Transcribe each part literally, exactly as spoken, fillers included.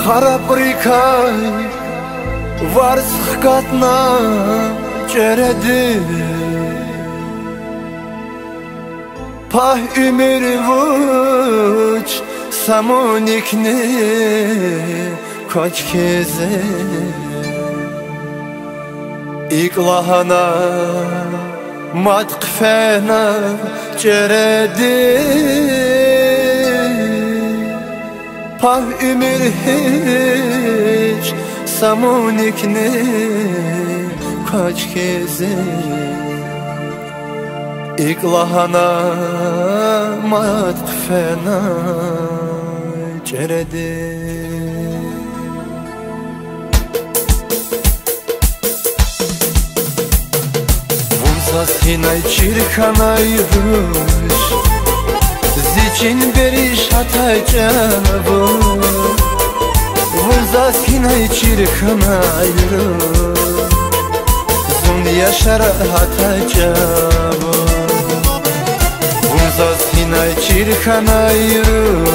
Къарабурукай варз хкатна чӀереди, пагь уьмуьр вуч самуникни квач хьиз. ИкӀ лагьана мад хъфена чӀереди, пагь уьмуьр гьич самуникни квач хьиз. ИкӀ лагьана мад хъфена чӀереди. Вун заз гьинай чир хьанай руш, зи чин бериш гьатай чӀавуз. Вун заз гьинай чир хьанай руш, зун яшара гьатай чӀавуз. Вун заз гьинай чир хьанай руш,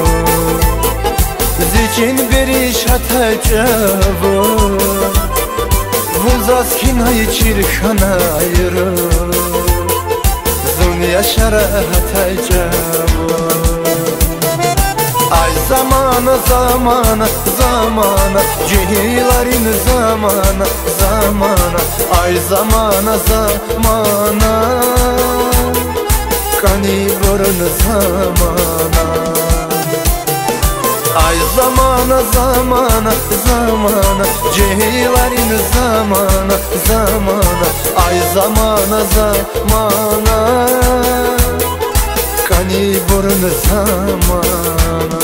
зи чин бериш гьатай чӀавуз. Вун заз гьинай чир хьанай руш, зун яшара гьатай чӀавуз. Ай замана, замана, замана, жегьилрин замана, замана, ай замана, замана, кӀанибурун замана. Ай замана, замана, замана, жегьилрин замана, замана, ай замана, замана, кӀанибурун замана.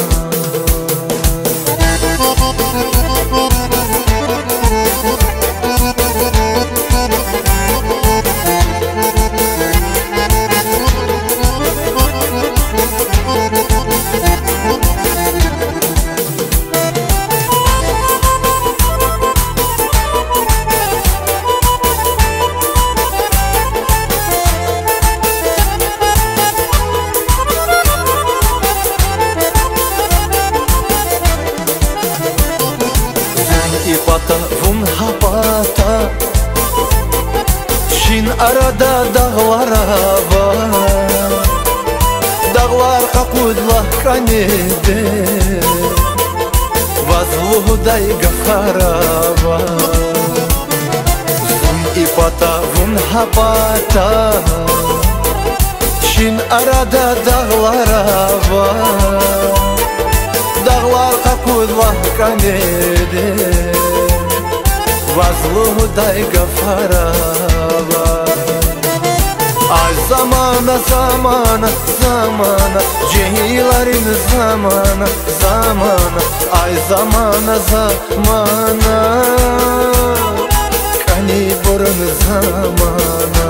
Зун и пата, вун гьа пата, шин арада дагълар ава. Дагълар къакъудла кӀаниди, ваз лугьудай гафар ава. Зун и пата, вун гьа пата, шин арада дагълар ава. Дагълар къакъудла кӀаниди, ваз лугьудай гафар ава. Ай замана, замана, замана, жегьилрин замана, замана, ай замана, замана, кӀанибурун замана.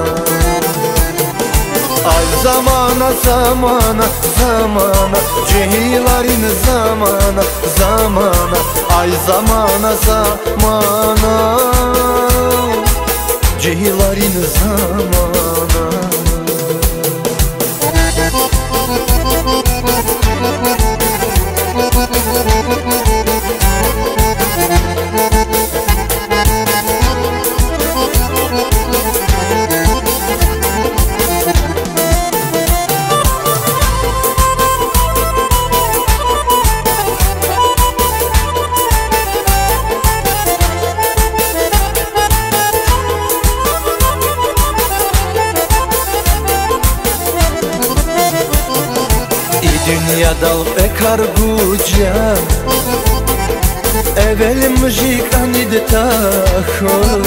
Ай замана, замана, замана, жегьилрин замана, замана, ай замана, замана, жегьилрин замана. И дуьньядал кьве кар гуз я, эвел муьжуьд кӀаниди тахьун,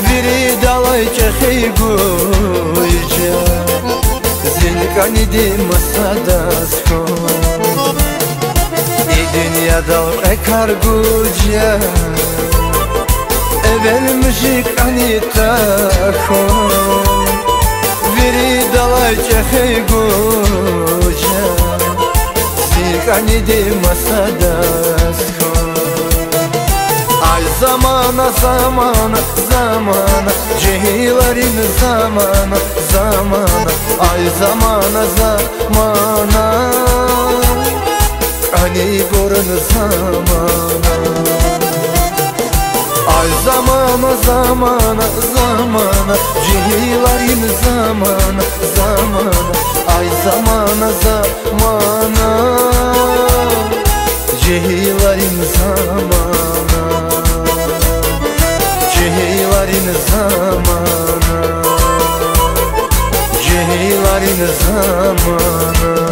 виридалай чӀехи гуз я, зун кӀаниди масадаз хьун. И дуьньядал кьве кар гуз я, эвел муьжуьд кӀаниди тахьун, виридалай чӀехи гуз я, зун кӀаниди масадаз хьун. Ай замана, замана, замана, жегьилрин замана, замана, ай замана, замана, Ибурун замана. Ай замана, замана, замана, жегьилрин замана, замана. Ай замана, замана, жегьилрин замана. Жегьилрин замана. Жегьилрин замана.